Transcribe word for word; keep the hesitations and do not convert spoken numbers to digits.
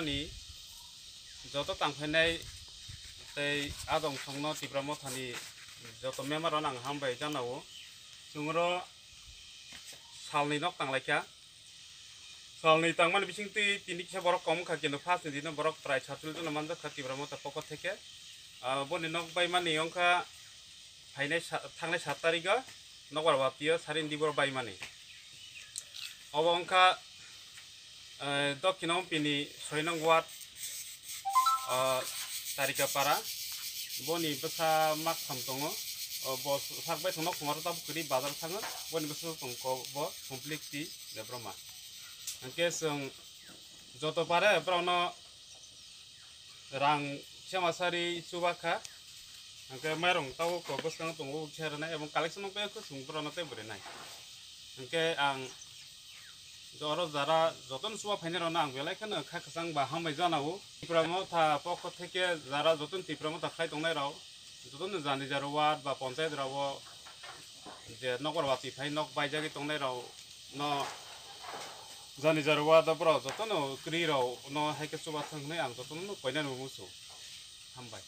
Ani joto tangphainai tei adong songno Tipra Mothani joto member-no ang hambai janao. Chwngno salni nok tanglaikha. Salni tangmani bisingtwi tini kisa borok kom wngkha, kintu first ni dino borok prai satchollish jona manjakha Tipra Motha pokho theke. Ah, boni nok baimani wngkha phainai sa-, thangnai sat tarigo nokbar watio sarin dibor baimani. Obo wngkha, eh, Dokhin Ompini soi nong ward, ah, Tarika Para. Boni bwsa mak tham tongo. O bo sak bai thangno khumaro tabuk kwrwi bazar thango. Boni bwsa tongkho bo Sompliktwi Debbarma. Hwnkhe chwng joto pare borokno rang sema sari chuba kha. Hwnkhe mairung tabuk bwskango tongo khe rwnai, ebong collection wngkhe chwng borokno tei bo rwnai. Hwnkhe ang oro jara jotono chuba phainai rokno ang belai kheno kha kwchang ba hambai janao. Tipra Motha pokho theke jara jotono Tipra Motha khlai tongnai rok, jotono jani jaro ward ba ponchayat rogo je nokbar watwi phai nok baijagwi tongnai rok no jani jaro ward o borok jotono kwrwi rok no hai khe chuba thang hwnwi ang jotono koinani muchung. Hambai.